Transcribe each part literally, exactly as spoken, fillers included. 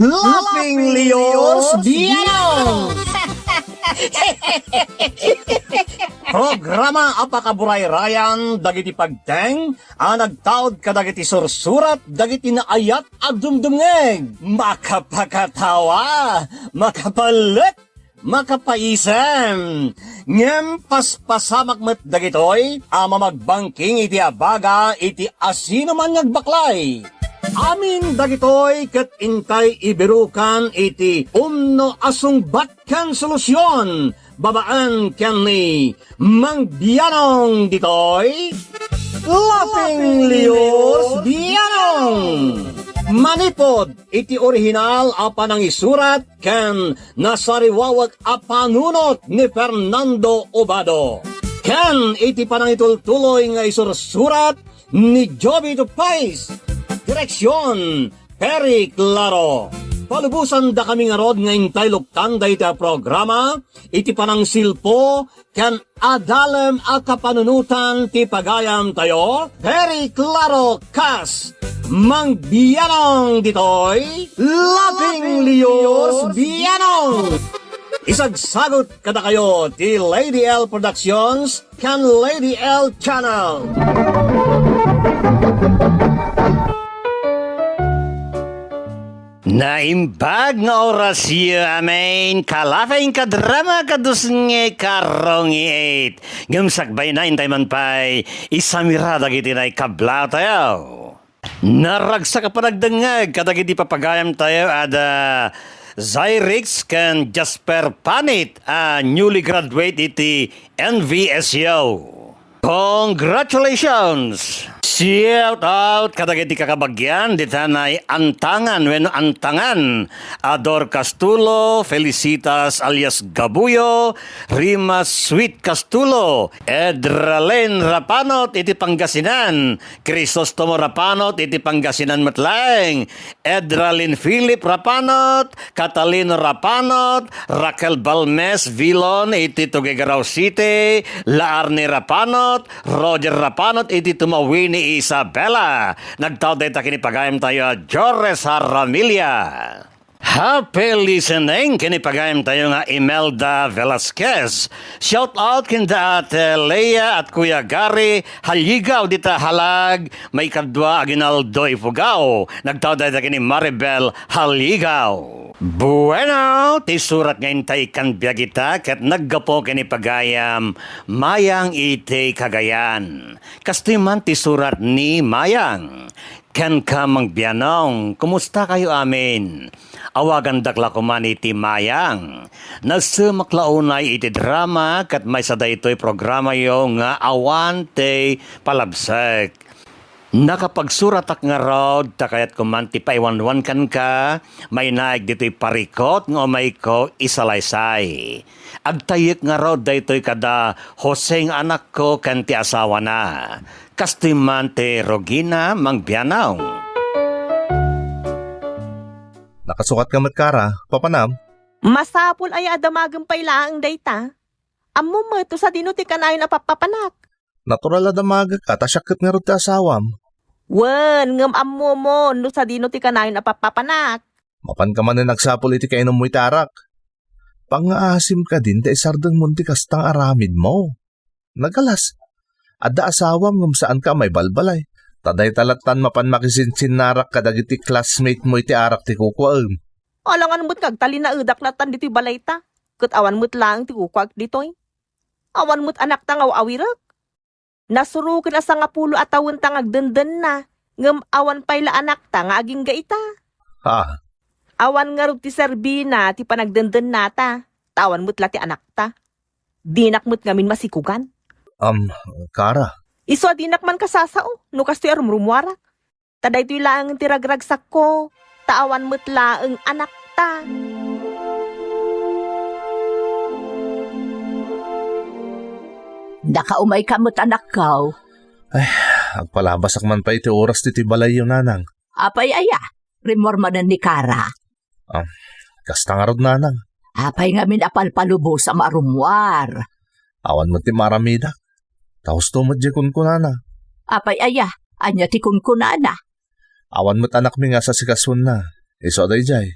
Laughing Leos Bianong! Programa a pakaburayrayan dagiti pagteng a nagtaud kadagiti sursurat dagiti naayat a dumdumngeg. Makapakatawa, makapalek, makapaisem. Ngem paspasamak met dagitoy a mamagbangking iti abaga iti asinoman nga agbaklay. Amin dagitoy ket intay ibirukan iti umno a sungbat ken solusion babaen ken ni Mang Bianong ditoy, Laughing Leos Bianong. Manipod iti orihinal a panangisurat ken nasariwawek a panunot ni Fernando Obado, ken iti panangitultuloy nga isursurat ni Jovito Pais. Direksion, Perry Claro. Palubosandakami ngarud nga intay luktan dayta a programa iti panangsilpo ken adalem a kapanunotan ti pagayamtayo, Perry Claro kas Mang Bianong ditoy, Laughing Leos Bianong. Isagsagut kadakayo ti Lady L Productions ken Lady L Channel. Naimbag nga orasyo, amen. Kalafeng kadrama kadusnge karong iit. Ngem sakbayna intay man pay isamira dagiti naikablaw tayo. Naragsak a panagdengngeg kadagiti papagayam tayo a da Zyrix ken Jasper Panit a newly graduate iti N V S U. Congratulations! Shout out kadagiti kakabagian dita nay Antangan wenno Antangan, Ador Castulo, Felicitas alias Gabuyo, Rima Sweet Castulo, Edralyn Rapanot iti Pangasinan, Crisostomo Rapanot iti Pangasinan met laeng, Edralyn Philip Rapanot, Catalino Rapanot, Raquel Balmes Vilon iti Tuguegarao City, La Arne Rapanot, Roger Rapanot iti Tumawini, Isabela. Nagtaud dayta ken ni pagayam tayo a Jores Haramilia. Happy listening ken ni pagayam tayo nga Imelda Velasquez. Shout out ken da Ate Lea at Kuya Gary Haligaw dita Halag, maikadua Aguinaldo, Ifugao. Nagtaud dayta ken ni Maribel Haligaw. Bueno, ti surat nga intay ikkan biag ita ket naggapu ken ni pagayam Mayang iti Cagayan. Kastoy man ti surat ni Mayang. Kenka, Mang Bianong, kumusta kayo amin? Awagandak la koman iti Mayang. Nagsemak la unay iti drama ket maysa daytoy programayo nga awan ti palabsek. Nakapagsuratak ngarud ta kayat koman ti paiwanwan kenka, mainaig ditoy parikut nga umayko isalaysay. Agtayyek ngarud daytoy kada Jose nga anakko ken ti asawana. Kastoy man ti rugina, Mang Bianong. Nakasukat ka met, Kara. Papanam? Masapul aya a damagem pay laeng dayta? Ammom met no sadino ti kanayon a pappapanak? Natural a damagek a ta siak ket ngarud ti asawam. Wen, ngem ammomon no sadino ti kanayon a pappapanak? Mapanka manen agsapul iti kainummo iti arak. Pangngaasim kadin ta isardengmon ti kasta nga aramidmo. Nagalas, adda asawam ngem saanka a maibalbalay. Ta dayta lattan mapan makisinsinnarak kadagiti classmate mo iti arak ti kukuaem. Alangan met nga agtalinaedak lattan ditoy balayta, ket awan met laeng ti kukuaek ditoy. Awan met anakta nga aw-awirek. Nasuroken a sangapulo a tawenta nga agdendenna, ngem awan pay la anakta nga agingga ita. Ha? Awan ngarud ti serbina ti panagdendennata, ta awan met la ti anakta. Dinak met ngamin masikugan. Am, Kara. Isu a dinak man kasasao, no kastoy a rumrumuarak. Ta daytoy laeng ti ragragsakko, ta awan met laeng anakta. Nakaumayka met, anakko. Ay, agpalabasak man pay ti oras ditoy balayyo, nanang. Apay aya? Rimmuar manen ni Kara. Ah, kasta ngarud, nanang. Apay ngamin a palpalubosam a rummuar? Awan met ti maaramidak. Ta husto met diay kunkunana. Apay aya? Ania ti kunkunana? Awan met anakmi nga asasikasoenna. Isu a daydiay.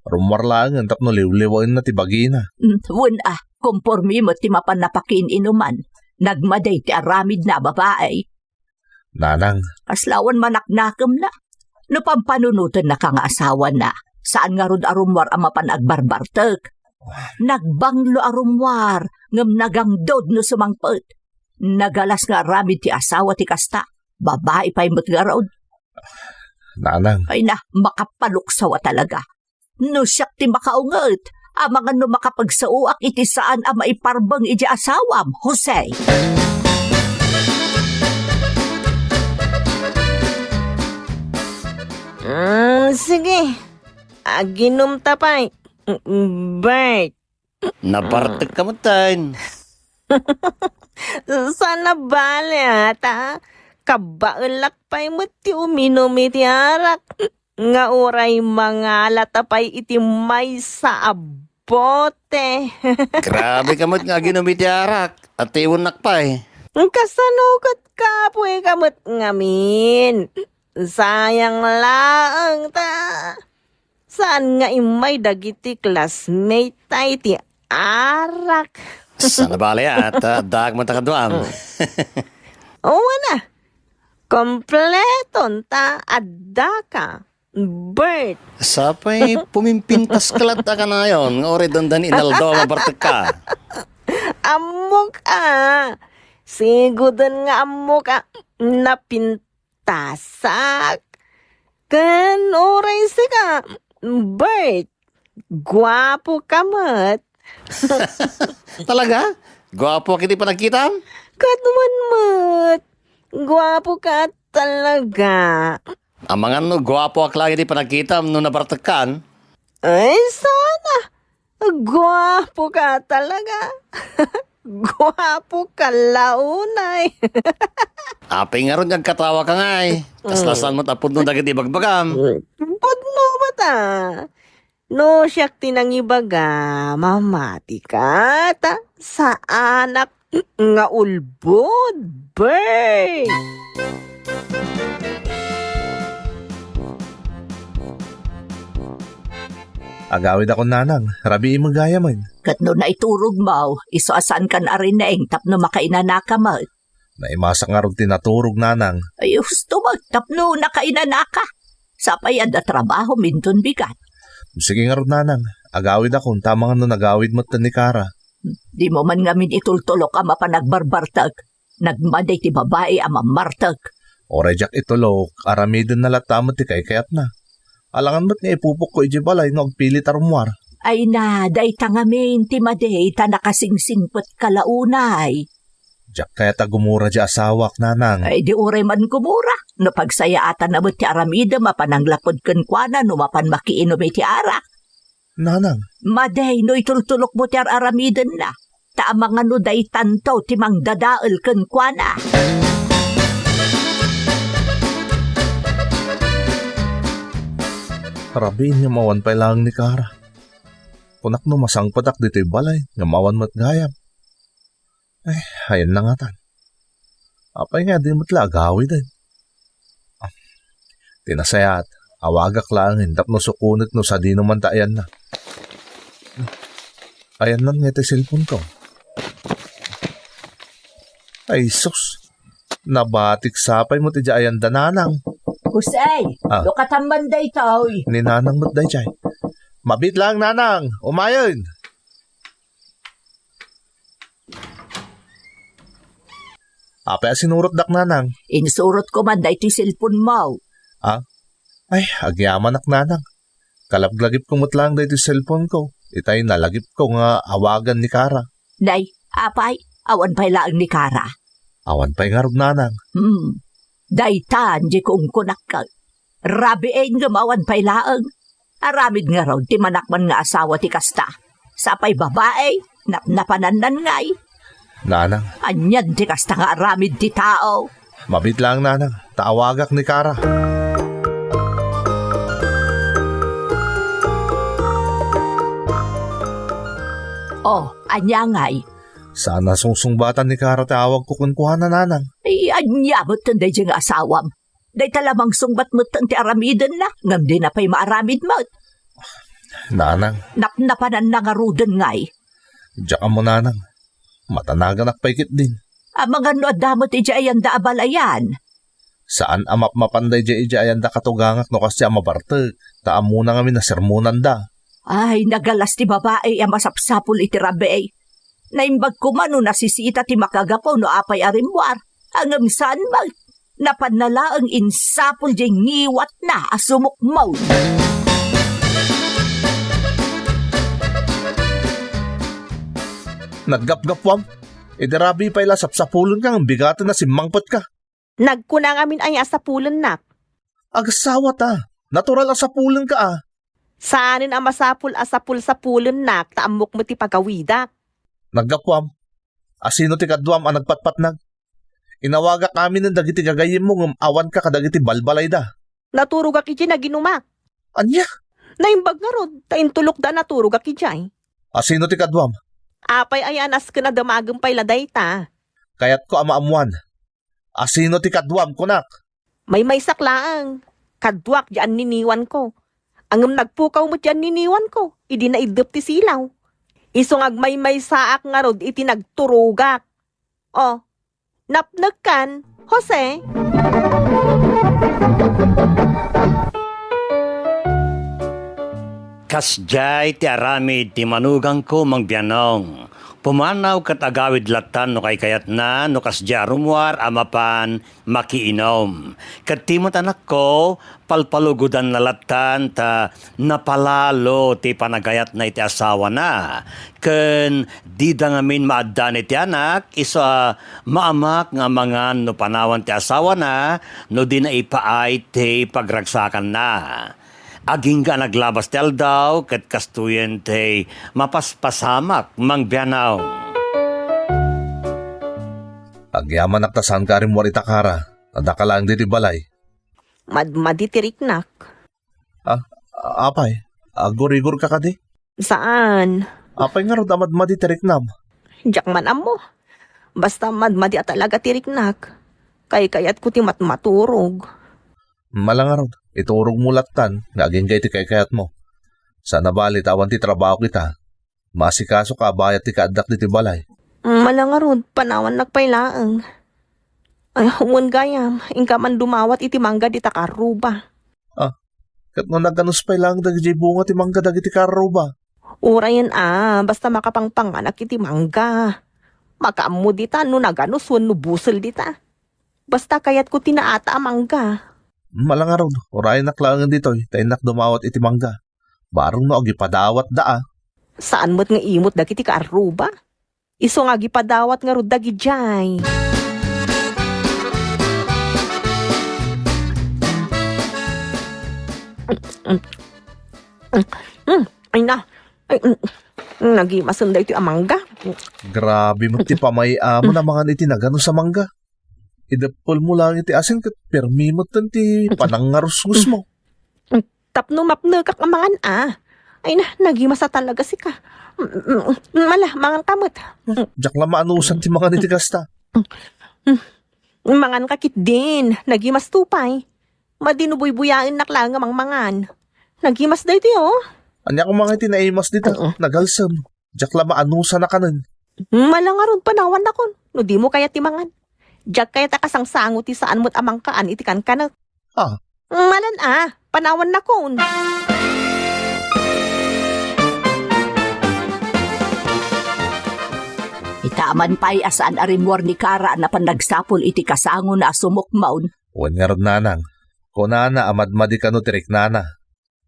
Rummuar laengen tapno liwliwaenna ti bagina. Mm, wen a, kompormi met ti mapan napakiin-inuman. Nagmadi ti aramidna a babai. Nanang. Kasla awan manaknakemna. No pampanunotennaka nga asawana, saan ngarud a rummuar a mapan agbarbartek. Nagbanglo a rummuar, ngem nagangdod no sumangpet. Nagalas nga aramid ti asawa ti kasta. Babai pay met ngarud. Nanang. Ay na, makapaluksaw a talaga. No siak ti makaunget, amangan no makapagsaoak iti saan a maiparbeng iti asawam, Jose. Mm, sige. Aginom ta pay. Mm, Bert. Nabartek ka met, Tan. Saan a bale, ata? Kabaelak pay met ti uminum iti arak. Nga uray mangalata pay iti maysa a bote. Grabe ka met nga aginom iti arak. Atiwennak pay. Kasano ket kapuy ka met ngamin? Sayang laeng ta. Saan nga immay dagiti classmate ta iti arak? Saan a bale, at, ah, addaak met a kaduam. Wen a, kompleton ta addaka, Bert. Sapay pumimpintas ka latta kanayon, nga uray dandani inaldaw a mabartek ka. Ammok a. Sigoden nga ammok a. Napin- tasak. Ken uray sika, Bert, guapo ka met. Talaga? Guapo ka iti panagkitam? Kaduan met. Guapo ka talaga. Amangan no guapo ak laeng iti panagkitam no nabartekkan? Ay, sana. Guapo ka talaga. Guapo ka la unay. Apay ngarud nga agkatawa ka ngay? Kasla saan met a pudno dagiti ibagbagam? Pudno met a. No siak ti nangibaga, mamati ka, ta saanak nga ulbod, Bert. Agawidakon, nanang, rabii met gayamen. Ket no naiturogmo, isu a saankan a rineng tapno makainanaka met. Naimasak ngarud ti naturog, nanang. Ay, husto met tapno nakainanaka. Sapay adda trabahom inton bigat. Sige ngarud, nanang, agawidakon ta amangan no nagawid metten ni Kara. Dimo man ngamin itultulok a mapan agbarbartek. Nagmadi ti babai a mammartek. Uray diak itulok, aramidenna latta met ti kaykayatna. Alangan met nga ipupokko idiay balay no agpilit a rummuar. Ay na, dayta ngamin ti madi ta nakasingsingpet ka la unay. Diak kayat a gumura diay asawak, nanang. Ay, di uray man gumura. No pagsayaatanna met ti aramidem a pananglapud kenkuana no mapan makiinum iti arak. Nanang. Madi no itultulokmo ti ar-aramidenna, ta amangan no daytanto ti mangdadael kenkuana. Rabii ngem awan pay laeng ni Kara. Kunak no masangpetak ditoy balay, ngem awan met gayam. Ay, ayanna ngatan. Apay nga, di met la agawiden. Ti nasayaat, awagak laengen tapno sukonek no sadino man ta ayanna. Ayanna ngay ti cellphone ko. Ay, sus. Nabatik sapay met idiay ayanda, nanang. Jose, ah, lukatan man daytoy. Ni nanang met daydiay. Mabiit lang, nanang. Umayen. Apay a sinurotdak, nanang? Insurotko man daytoy cellphone mo. Ah? Ay, agyamanak, nanang. Kalaglagipko met laeng daytoy cellphone ko. Itay nalagipko nga awagan ni Kara. Nay, apay, awan pay laeng ni Kara. Awan pay ngarud, nanang. Hmm. Daytan, di ko ungkunak. Rabiin nga awan pay laeng. Aramid ngarud ti manakman nga asawa ti kasta. Sapay babai, napnapanannan ngay. Nanang. Anian ti kasta nga aramid ti tao? Mabit lang, nanang. Ta awagak ni Kara. Oh, ania ngay? Sana sungsungbatan ni Kara ti awagko kenkuana, nanang. Ay, ania met daydiay nga asawam? Dayta la mangsungbat metten ti aramidenna, ngem dina pay maaramid met. Nanang. Napnapananna ngaruden ngay. Diak ammo, nanang. Matanaganak pay ketdin. Amangan no adda met idiay ayanda a balayan. Saan a mapmapan daydiay idiay ayanda katugangak no kasdiay a mabartek, ta ammona ngamin a sermonanda. Ay, nagalas ti babai a masapsapul iti rabii. Naimbag koma no nasisita ti makagapu no apay a rimmuar. Ngem saan met. Napanna laeng insapul diay ngiwatna a sumukmod. Naggapgapuam, iti rabii pay la sapsapulenka ngem bigaten a simmangpetka. Nagkuna ngamin aya a sapulennak. Agasawata, natural a sapulenka a. Saanen a masapul a sapul-sapulennak ta ammok met ti pagawidak. Naggapuam, asino ti kaduam a nagpatpatnag? Inawagak aminen dagiti gagayyemmo ngem awanka kadagiti balbalayda. Naturogak idiay naginumak. Ania? Naimbag ngarud, ta intulokda a naturogak idiay. Asino ti kaduam? Apay aya a nasken a damagem pay la dayta? Kayatko a maammuan. Asino ti kaduam, kunak? Maymaysak laeng. Kaduak diay anniniwanko. Ngem nagpukaw met diay anniniwanko idi naiddep ti silaw. Isu nga agmaymaysaak ngarud iti nagturogak. O, napnekkan, Jose? Kasdiay ti aramid ti manugangko, Mang Bianong. Pumanaw ket agawid lattan no kaykayatna, no kasdiay a rummuar a mapan makiinom. Ket ti met anakko, palpalugodanna lattan ta napalalo ti panagayatna iti asawana. Ken dida ngamin maaddaan iti anak, isu a maamak nga amangan no panawan ti asawana, no di naipaay ti pagragsakanna. Agingga a naglabas ti aldaw, ket kastoyen ti mapaspasamak, Mang Bianong. Agyamanak ta saanka a rimmuar ita, Kara. Addaka laeng ditoy balay. Madmadi ti riknak. Ah, apay? Agurigorka kadi? Saan. Apay ngarud a madmadi ti riknam? Diak man ammo. Basta madmadi a talaga ti riknak. Kaykayatko ti matmaturog. Mala ngarud, iturogmo lattan nga agingga iti kaykayatmo. Saan a bali ta awan ti trabaho kita. Maasikasoka a bayat ti kaaddak ditoy balay. Mala ngarud, panawannak pay laeng. Ay, wen gayam, inka man dumawat iti mangga dita karruba. Ah, ket no naganus pay laeng dagidiay bunga ti mangga dagiti karruba? Urayen a, basta makapangpanganak iti mangga. Makaammo dita no naganus wenno busel dita. Basta kayatko ti naata a mangga. Mala ngarud, urayennak laengen ditoy, ta innak dumawat iti mangga. Bareng no agipadawatda a. Saan met nga imot dagiti kaarruba? Isu nga agipadawat ngarud dagidiay. Mm, ay na. Ay, mm, nagimasen daytoy a mangga. Grabe met ti pamay-amon a mangan iti naganus a mangga. Ideppelmo laeng iti asin ket permi metten ti panangngarusngusmo. Tapno mapnekak a mangan a. Ay na, nagimas a talaga sika. Mm, mm, mala, mangan ka met. Diak la maanusan ti mangan iti kasta. Mm, mangan ka ketdin, nagimas to pay. Madi no buybuyaennak laeng a mangmangan. Nagimas daytoy, o. Ania koma nga iti naimas dita? Oo. Nagalsem. Diak la maanusan a kanen. Mala ngarud, panawannakon no dimo kayat ti mangan. Diak kayat a kasangsango ti saan met a mangkaan iti kankanek. Ah. Malan a, panawannakon. Ita man pay a saan a rimmuar ni Kara a napan nagsapul iti kasangona a sumukmon. Wen ngarud, nanang, kunana a madmadi kano ti riknana.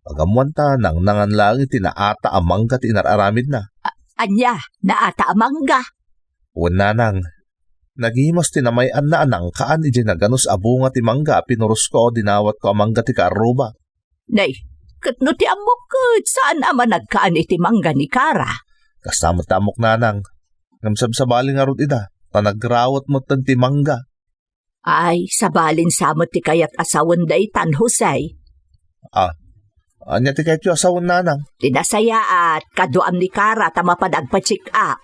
Pag-ammoanta, nangnangan laeng iti naata a mangga ti inar-aramidna. A-, ania? Naata a mangga? Wen, nanang. Nagimas ti namay-anna a nangkaan idiay naganus a bunga ti mangga a pinurosko o dinawatko a mangga ti kaarruba. Nay, ket no ti ammok ket saan a managkaan iti mangga ni Kara? Kasta met ti ammok, nanang. Ngem sabsabali ngarud ida, ta nagrawet metten ti mangga. Ay, sabalin sa met ti kayat a sawen daytan, Jose. Ah, ania ti kayatyo a sawen, nanang? Ti nasayaat, kaduam ni Kara ta mapan agpa-check-up.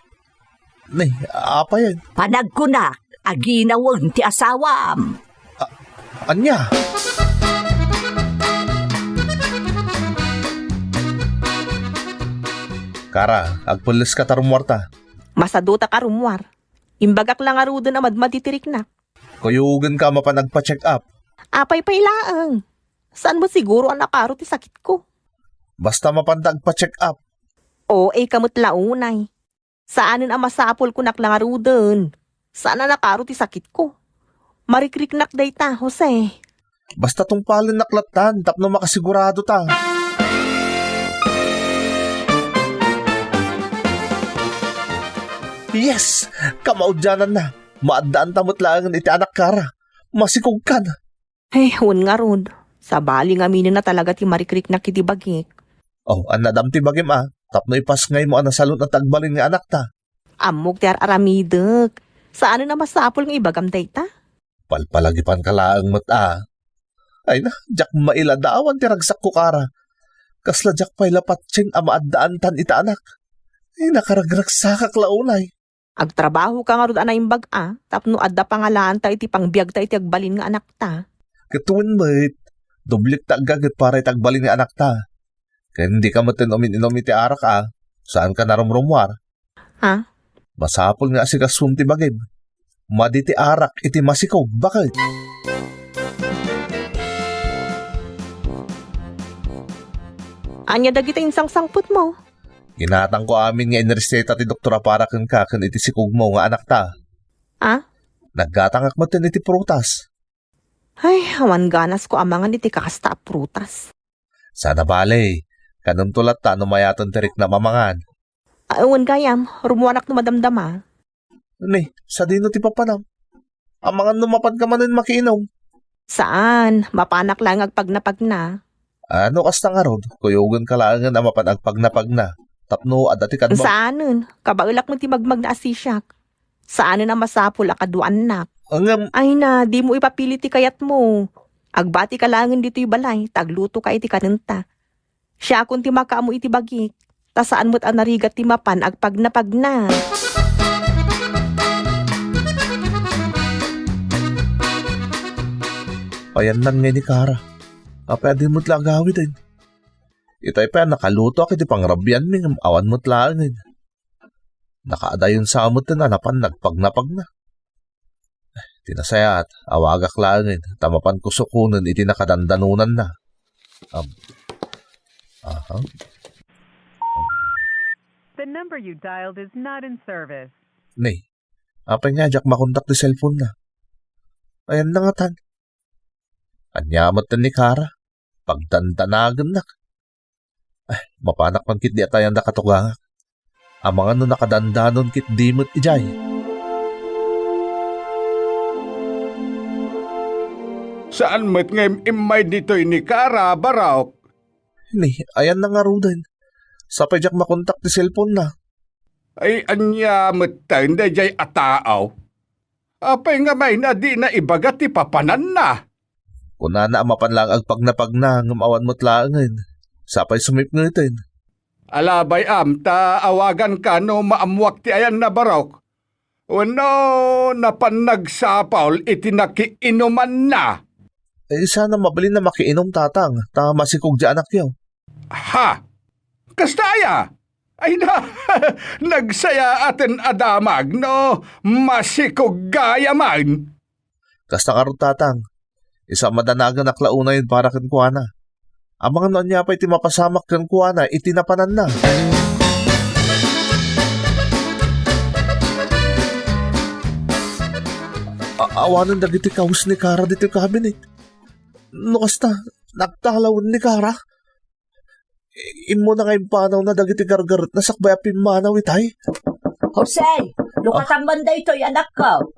Nay, apayen? Panagkunak, aginawen ti asawam. A-, ania? Kara, agpelleska ta rummuarta. Masadutak a rummuar. Imbagak la ngaruden a madmadi ti riknak. Kuyogenka a mapan agpa-check up. Apay pay laeng? Saan met siguro a nakaro ti sakitko? Basta mapanta agpa-check up. O, ika met la unay. Saanen a masapul kunak la ngaruden. Saan a nakaro ti sakitko. Marikriknak dayta, Jose. Basta tungpalennak lattan tapno makasigurado ta. Yes! Kamaudiananna. Maaddaanta met laengen iti anak, Kara. Masikogkan. Ay, wen ngarud. Sabali ngamin a talaga ti marikriknak iti bagik. Oh, annadam ti bagim a, tapno ipasngaymo a nasalun-at ti agbalin nga anakta. Ammok ti ar-aramidek. Saanen a masapul nga ibagam dayta? Palpalagipanka laeng met a. Ay na, diak mailadawan ti ragsakko, Kara. Kasla diak pay la patien a maaddaantan ita anak. Ay, nakaragragsakak la unay. Agtrabahoka ngarud a naimbag a, tapno adda pangalaanta iti pangbiagta iti agbalin nga anakta. Ket wen met, doblek ta aggaget para iti agbalin nga anakta. Ken dika metten umin-inum iti arak a, saanka narumrumuar. Ha? Masapul nga asikasom ti bagim. Madi ti arak iti masikog, baket. Ania dagiti insangsangpetmo? Ginatangko amin nga inreseta ti doktor a para kenka ken iti sikogmo nga anakta. Ah? Naggatangak metten iti prutas. Ay, awan ganasko a mangan iti kakasta a prutas. Saan a bale, kanemto latta no mayaten ti riknam a mangan. Awan gayam, rummuarak no madamdama. Ni, sadino ti papanam? Amangan no mapanka manen makiinom. Saan, mapanak laeng agpagnapagna. Ah, no kasta ngarud, kuyogenka laengen a mapan agpagnapagna, tapno adda ti kadmo. Saanen, kabaelak met ti magmagna a sisiak. Saanen a masapul a kaduaannak. Ngem Ay na, dimo ipapili ti kayatmo. Agbatika laengen ditoy balay, ta aglutoka iti kanenta. Siakon ti makaammo iti bagik, ta saan met a narigat ti mapan agpagnapagna. Ayannan ngay ni Kara. Apay a di met la agawiden? Itay pay a nakalutoak iti pangrabianmi ngem awan met laengen. Nakaadayon sa metten a napan nagpagnapagna. Ti nasayaat, awagak laengen ta mapan kusukonen iti nakadandanonanna. Am-, aha. The number you dialed is not in service. Ni, apay nga diak makontak ti cellphone na? Ayanna ngatan. Ania metten ni Kara? Pagdandanagennak. Ah, mapanak man ketdi a tayanda katugangak. Amangan no nakadandanon ketdi met idiay. Saan met nga im-immay ditoy ni Kara, Barok? Ni, ayanna ngaruden. Sapay diak makontak ti cellphone na. Ay, ania metten daydiay a tao? Apay ngamin a dina ibaga ti papananna? Kunana a mapan laeng agpagnapagna ngem awan met laengen. Sapay sumipngeten. Alabay am ta awaganka no maammuak ti ayanna, Barok. Wenno napan nagsapul iti nakiinumanna? Eh, sana mabalin a makiinum, Tatang, ta masikog ti anakyo. Ha? Kasta aya? Ay na, nagsayaaten a damag no masikog gayamen. Kasta ngarud, Tatang, isa a madanagenak la unayen para kenkuana. Amangan no ania pay ti mapasamak kenkuana iti napananna. A-, awanen dagiti kawes ni Kara ditoy kabinet. No kasta, nagtalawen ni Kara. Immuna nga impanawna dagiti gargarutna sakbay a pimmanaw itay. Jose, lukatan man daytoy, anakko.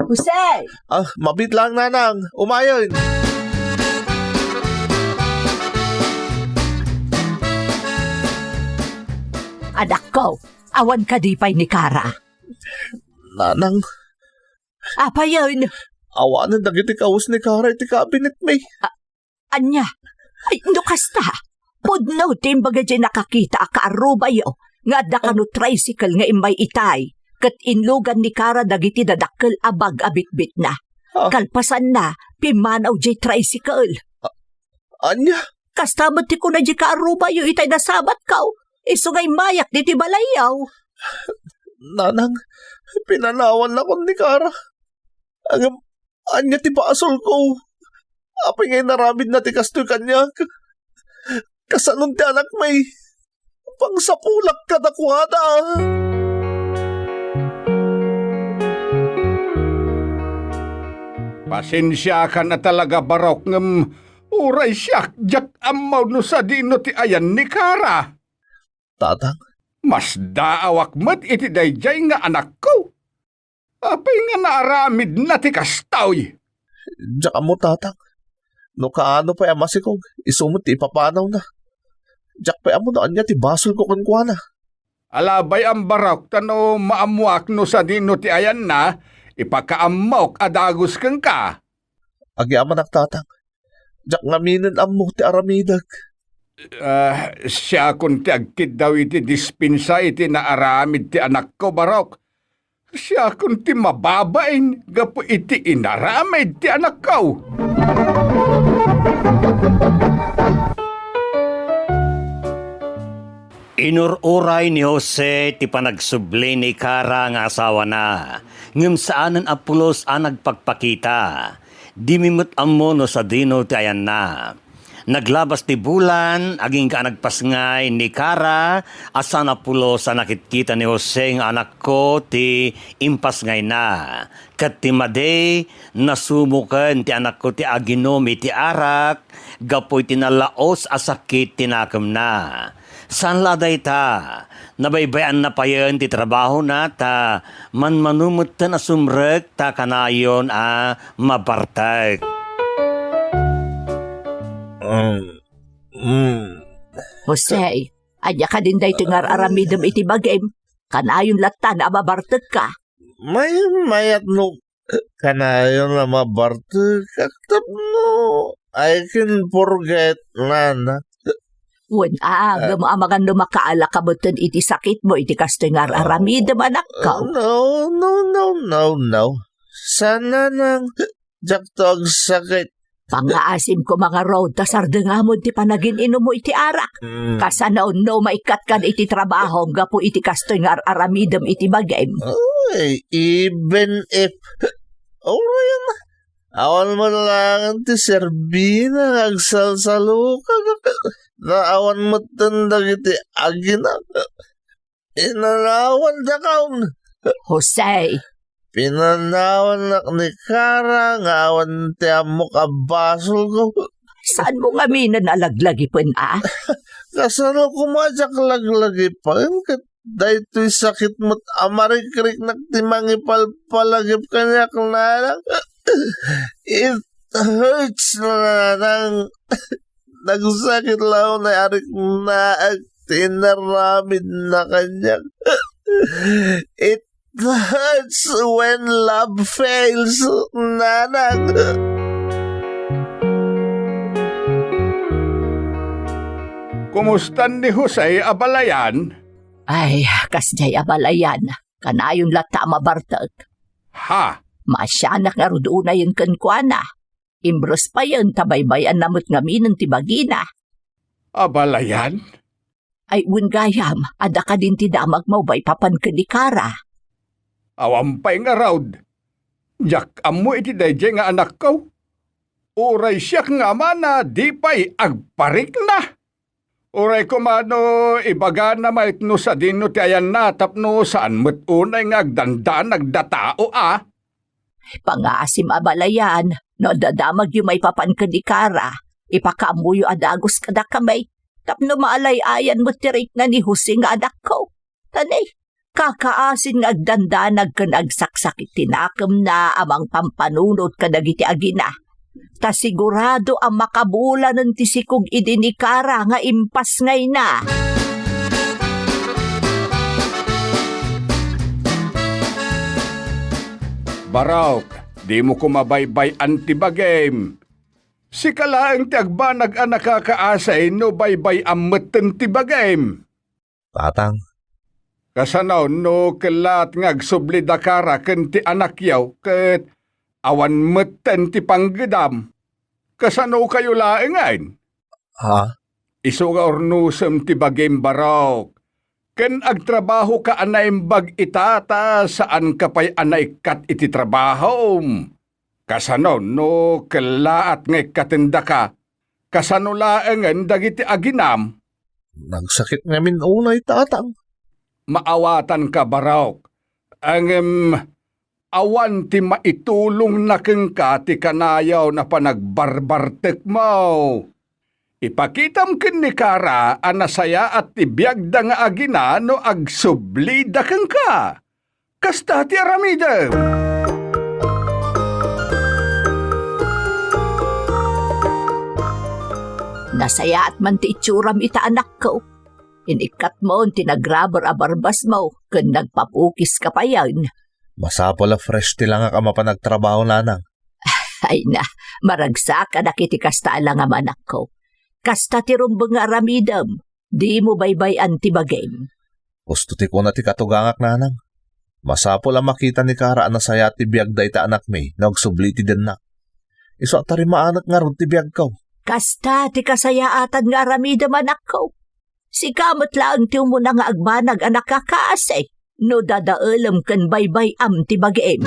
Jose! Ah, mabiit lang, Nanang. Umayon. Anakko, awan kadi pay ni Kara? Nanang. Apayen? Awanen dagiti kawes ni Kara iti kabinetmi. Ania? Ay, no kasta, pudno ti imbaga diay nakakita a kaarrubayo nga adda kano tricycle nga immay itay, ket inlugan ni Kara dagiti dadakkel a bag a bitbitna. Ah. Kalpasanna, pimmanaw diay tricycle. A-, ania? Kasta met ti kuna diay kaarrubayo itay nasabatko. Isu nga immayak ditoy balayyo. Nanang, pinanawannakon ni Kara. Ngem, ania ti basolko? Apay nga inaramidna ti kastoy kaniak? Kasanon ti anakmi? Pangsapulak kadakuada. Pasensiakan a talaga, Barok, ngem uray siak, diak ammo no sadino ti ayan ni Kara. Tatang. Masdaawak met iti daydiay nga anakko. Apay nga naaramidna ti kastoy? Diak ammo, Tatang. No kaano pay a masikog, isu met ti ipapanawna. Diak pay ammo no ania ti basolko kenkuana. Alabay, Barok, ta no maammoak no sadino ti ayanna, ipakaammok a dagus kenka. Agyamanak, Tatang. Diak ngaminen ammo ti aramidek. Ah, siakon ti agkiddaw iti dispensa iti naaramid ti anakko, Barok. Siakon ti mababain gapu iti inaramid ti anakko. Inur-uray ni Jose ti panagsubli ni Kara nga asawana, ngem saanen a pulos a nagpakpakita. Dimi met ammo no sadino ti ayanna. Naglabas ti bulan, agingga a nagpasngay ni Kara a saan a pulos a nakitkita ni Jose nga anakko ti impasngayna. Ket ti madi, nasumoken ti anakko ti aginum iti arak gapu iti nalaos a sakit ti nakemna. Saan la dayta, nabaybay-anna payen ti trabahona ta manmano metten a sumrek ta kanayon a mabartek. Mm, mm. Jose, ania kadin daytoy nga ar-aramidem iti bagim? Kanayon latta a mabartekka. May mayat no kanayon a mabartekak tapno I can forget, Nana. Wen a, ah, ngem amangan no makaalaka metten iti sakitmo iti kastoy nga ar-aramidem, anakko. No, no, no, no, no. Saan, Nanang, diakto agsakit. Pangngaasim koma ngarud ta sardengamon ti panagin-inummo iti arak. Mm. Kasano no maikkat kad iti trabahom gapu iti kastoy nga ar-aramidem iti bagim? Ay, even if, uray, awan man laeng ti serbina nga agsalsalukag, ta awan metten dagiti aginak. Inanawan dakon. Jose. Pinanawannak ni Kara nga awan ti ammok a basolko. Saan mo ngaminen a laglagipen, a? Kasano koma diak laglagipen ket daytoy sakit met a marikriknak ti mangipalpalagip kaniak, Nanang. It hurts, Nanang. Nagsakit laeng ti ariknaak ti inaramidna kaniak. It hurts when love fails, Nanang. Kumustan ni Jose, abalayan? Ay, kasdiay abalayan. Kanayon latta a mabartek. Ha? Maasianak ngarud unayen kenkuana. Imbres payen ta baybay-anna met ngaminen ti bagina. Abalayan? Ay, wen gayam, adda kadin ti damagmo maipapan ken ni Kara? Awan pay ngarud. Diak ammo iti daydiay nga anakko. Uray siak nga amana, di pay agparikna. Uray koma no ibagana met no sadino ti ayanna tapno saan met unay nga agdandanag datao a. Pangngaasim, abalayan, no adda damagyo maipapan ken ni Kara, ipakaammoyo a dagus kadakami, tapno maalay-ayan met ti rikna ni Jose nga anakko. Ta ni, kakaasin nga agdandanag ken agsaksakit ti nakemna a mangpampanunot kadagiti agina. Ta sigurado a makabulanen ti sikog idi ni Kara nga impasngayna. Barok, dimo koma baybay-an ti bagim. Sika laeng ti agbanag a nakakaasi no baybay-am metten ti bagim. Tatang. Kasano no kellaat nga agsubli da Kara ken ti anakyo ket awan metten ti panggedam? Kasanokayo laengen? Ha? Isu nga urnosem ti bagim, Barok. Ken agtrabahoka a naimbag ita ta saanka pay a naikkat iti trabahom. Kasano no kellaat nga ikkatendaka? Kasano laengen dagiti aginam? Nagsakit ngamin unay, Tatang. Maawatanka, Barok. Ngem awan ti maitulongna kenka ti kanayon a panagbarbartekmo. Ipakitam ken ni Kara a nasayaat ti biagda nga agina no agsublida kenka. Kasta ti aramidem. Nasayaat man ti itsuram ita, anakko. Inikkatmon ti nagraber a barbasmo ken nagpapukiska payen. Masapul a fresh ti langak a mapan agtrabaho, Nanang. Ay na, maragsakanak iti kasta a langam, anakko. Kasta ti rumbeng nga aramidem, dimo baybay-an ti bagim. Husto ti kuna ti katugangak, Nanang. Masapul a makita ni Kara a nasayaat ti biagda ita anakmi no agsubli ti dennak. Isu a tarimaanek ngarud ti biagko. Kasta ti kasayaatan nga aramidem, anakko. Sika met laeng ti umuna nga agbanag a nakakaasi no dadaelem ken baybay-am ti bagim.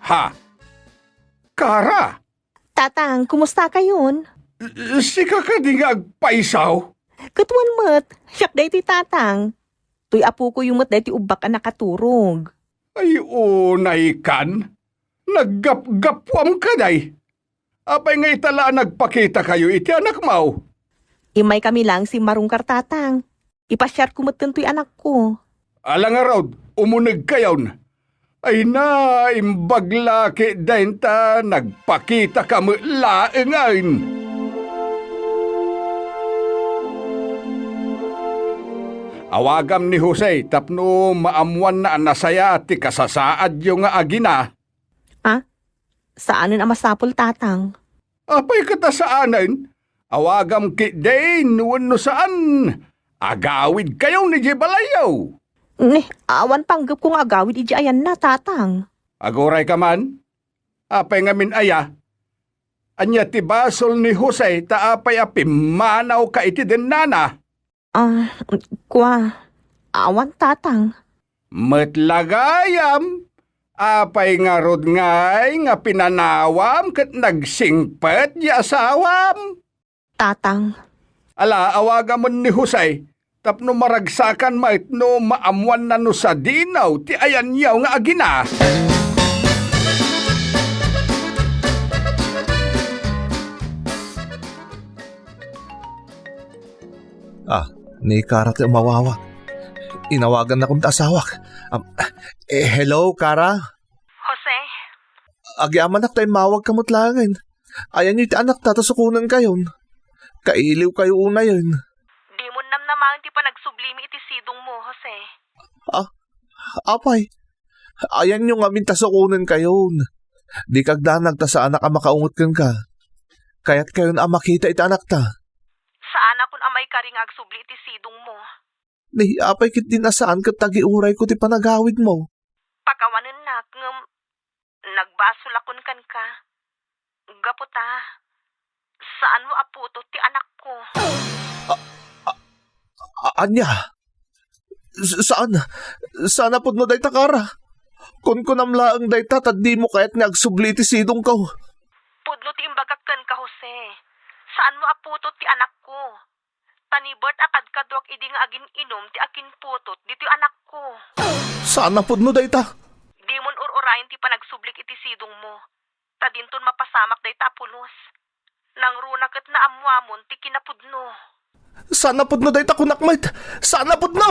Ha? Kara? Tatang, kumusta kayon? Sika kadi nga agpayso? Ket wen met, siak daytoy, Tatang. Toy apokoyo met daytoy ubbak a nakaturog. Ay, unaykan? Naggapgapuam kadi? Apay nga ita la a nagpakitakayo iti anakmo? Immaykami laeng simmarungkar, Tatang. Ipasiarko metten toy anakko. Ala ngarud, umunegkayon. Ay na, imbag la ketdin ta nagpakitaka met laengen. Awagam ni Jose tapno maammoanna a nasayaat ti kasasaadyo nga agina. Ah? Saanen a masapul, Tatang. Apay ket a saanen? Awagam ketdin wenno saan. Agawidkayon idiay balayyo. Ni, awan panggepko nga agawid idiay ayanna, Tatang. Agurayka man? Apay ngamin aya? Ania ti basol ni Jose ta apay a pimmanawka iti dennana? Ah, kua, awan, Tatang. Met la gayam, apay ngarud ngay nga pinanawam ket nagsingpet ti asawam? Tatang. Ala, awagamon ni Jose tapno maragsakan met no maammoanna no sadino ti ayanyo nga agina. Ah, ni Kara ti umawawag. Inawagannakon ti asawak. Am, eh, hello, Kara? Jose? Agyamanak ta immawagka met laengen. Ayanyo iti anakta ta sukonenkayon. Kailiwkayo unayen. Dimon namnamaen ti panagsublimi iti sidongmo, Jose. Ah, apay, ayanyo ngamin ta sukonenkayon. Dika agdanag ta saanak a makaunget kenka. Kayatkayon a makita iti anakta. Saanakon a maikari nga agsubli iti sidongmo. Ni, apay ketdin a saan ket agiurayko ti panagawidmo? Pakawanennak, ngem nagbasolakon kenka. Gapu ta, saanmo a putot ti anakko. A, a, a, ania? S-, saan, saan a pudno dayta, Kara? Kunkunam laeng dayta ta dimo kayat nga agsubli iti sidongko. Pudno ti imbagak kenka, Jose. Saanmo a putot ti anakko. Ta ni Bert a kadkaduak idi nga agin-inum ti akinputot ditoy anakko. Saan a pudno dayta? Dimon ur-urayen ti panagsublik iti sidongmo, ta dinton mapasamak dayta a pulos. Nangruna ket naammuamon ti kinapudno. Saan a pudno dayta, kunak met! Saan a pudno!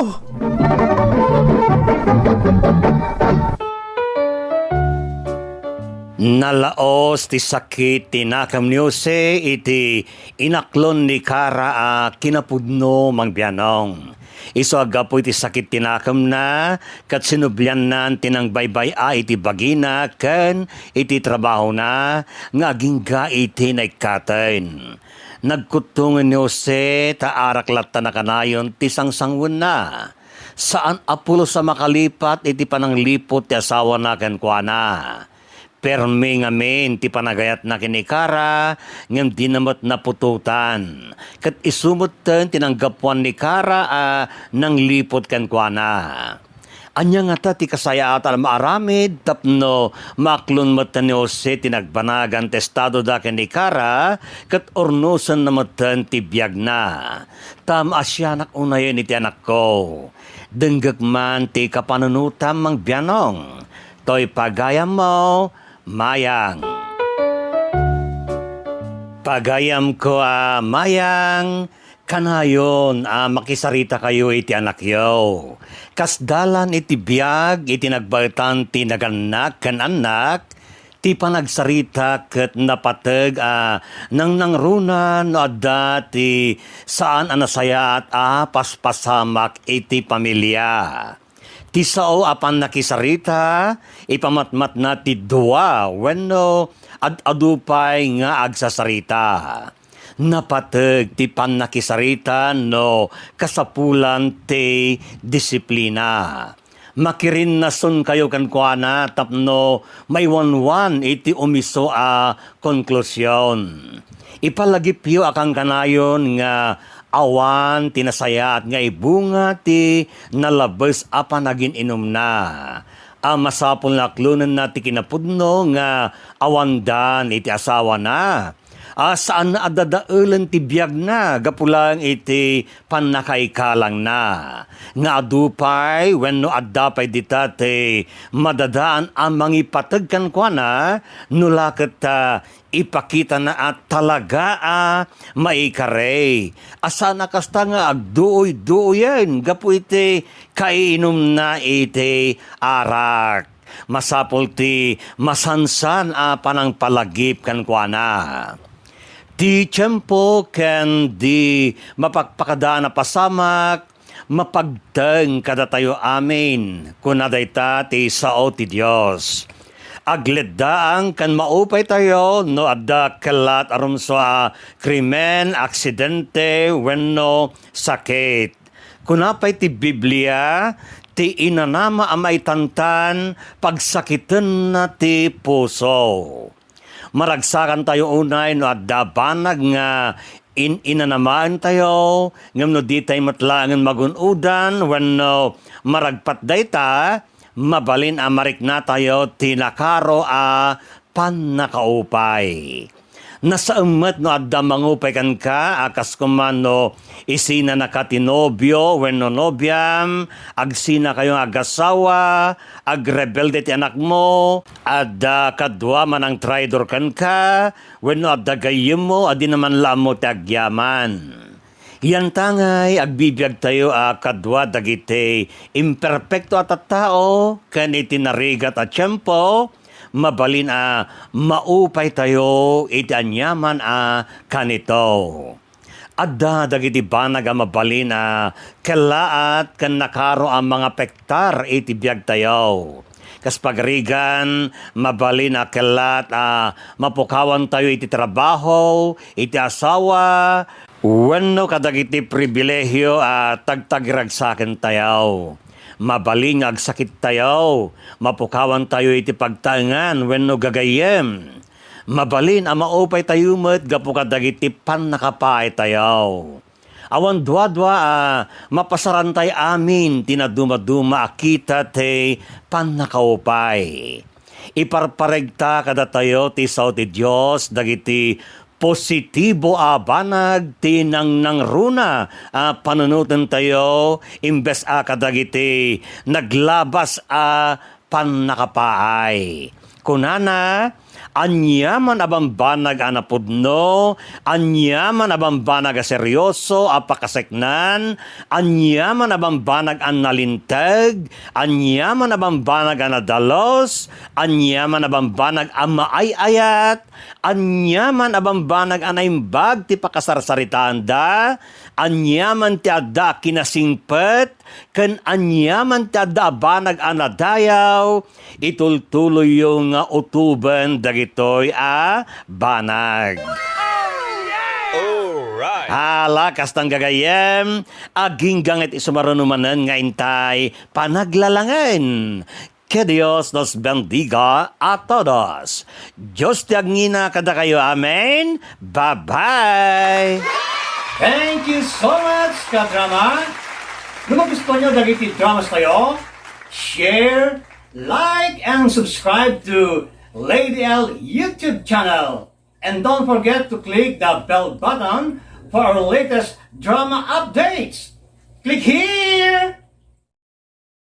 Nalaos ti sakit ti nakem ni Jose iti inaklon ni Kara a kinapudno, Mang Bianong. Isu a gapu iti sakit ti nakemna, ket sinubliannan ti nangbaybay-a iti bagina ken iti trabahona nga agingga iti naikkaten. Nagkuttongen ni Jose ta arak latta nakanayon ti sangsanguenna. Saan a pulos a makalipat iti panangliput ti asawana kenkuana. Permi ngamin ti panagayatna ken ni Kara, ngem dina met naputotan. Ket isu metten ti nanggapuan ni Kara a nangliput kenkuana. Ania ngata ti kasayaatan a maaramid tapno maaklon metten ni Jose ti nagbanagan ti estadoda ken ni Kara, ket urnosenna metten ti biagna? Ta maasianak unayen iti anakko. Denggek man ti kapanunotam, Mang Bianong. Toy pagayammo, Mayang. Pagayamko a Mayang, kanayon a makisaritakayo iti anakyo. Kas dalan iti biag iti nagbaetan ti nagannak ken annak, ti panagsarita ket napateg a nangnangruna no adda ti saan a nasayaat a paspasamak iti pamilia. Ti sao a pannakisarita, ipamatmatna ti dua wenno ad-adu pay nga agsasarita. Napateg ti pannakisarita no kasapulan ti disiplina. Makirinnasunkayo kenkuana tapno maiwanwan iti umiso a konklusion. Ipalagipyo a kankanayon nga awan ti nasayaat nga ibunga ti nalabes a panagin-inumna, a masapul nga aklonenna ti kinapudno nga awandan iti asawana, a saan a dadaelen ti biagna gapu laeng iti pannakaikalangna, nga adu pay wenno adda pay dita ti madadaan a mangipateg kenkuana, no la ket, ah, ipakitana a talaga a maikarey. A saan a kasta nga agduoy-duoyen gapu iti kaiinumna iti arak. Masapul ti masansan a panangpalagip kenkuana. Ti tiempo ken di mapakpakadaan a pasamak, mapagteng kadatayo amin, kuna dayta ti sao ti Dios. Agleddaang ken maupaytayo no adda kellat a rumsua a krimen, aksidente, wenno sakit. Kuna pay ti Biblia, ti inanama a maitantan, pagsakitenna ti puso. Maragsakantayo unay no adda banag nga in-inanamaentayo, ngem no ditay met laengen magun-odan wenno maragpat dayta, mabalin a mariknatayo ti nakaro a pannakaupay. Nasaem met no adda mangupay kenka a kas koma no isinanaka ti nobio wenno nobiam, agsinakayo nga agasawa, agrebelde ti anakmo, adda kadua manangtraidor kenka, wenno adda gayyemmo a dina man la ammo ti agyaman. Yantangay, agbibiagtayo a kadua dagiti imperpekto a tattao ken iti narigat a tiempo, mabalin a maupaytayo iti aniaman a kanito. Adda dagiti banag a mabalin a kellaat ken nakaro a mangapektar iti biagtayo. Kas pagarigan, mabalin a kellaat a mapukawantayo iti trabaho, iti asawa, wenno kadagiti pribilegio a tagtagiragsakentayo. Mabalin nga agsakittayo, mapukawantayo iti pagtaengan wenno gagayyem. Mabalin a maupaytayo met gapu kadagiti pannakapaaytayo. Awan duadua a mapasarantay amin ti nadumaduma a kita ti pannakaupay. Iparparegta kadatayo ti sao ti Dios dagiti positibo a banag ti nangnangruna a panunotentayo imbes a kadagiti naglabas a pannakapaay. Kunana, aniaman a bambanag a napudno, aniaman a bambanag a seryoso a pakaseknan, aniaman a bambanag a nalinteg, aniaman a bambanag a nadalus, aniaman a bambanag a maay-ayat, aniaman a bambanag a naimbag ti pakasarsaritaanda, aniaman ti adda a kinasingpet, ken aniaman ti adda a banag a nadayaw, itultuloyyo nga utoben dagitoy a banag. Alright. Hala, kasta gagayyem, agingga nga iti sumaruno manen nga intay panaglalangen. Que Dios nos bendiga a todos. Dios ti agngina kadakayo. Amen. Bye-bye. Thank you so much, kadrama. No magustuhan nyo dagiti dramas tayo, share, like, and subscribe to Lady L YouTube channel. And don't forget to click the bell button for our latest drama updates. Click here!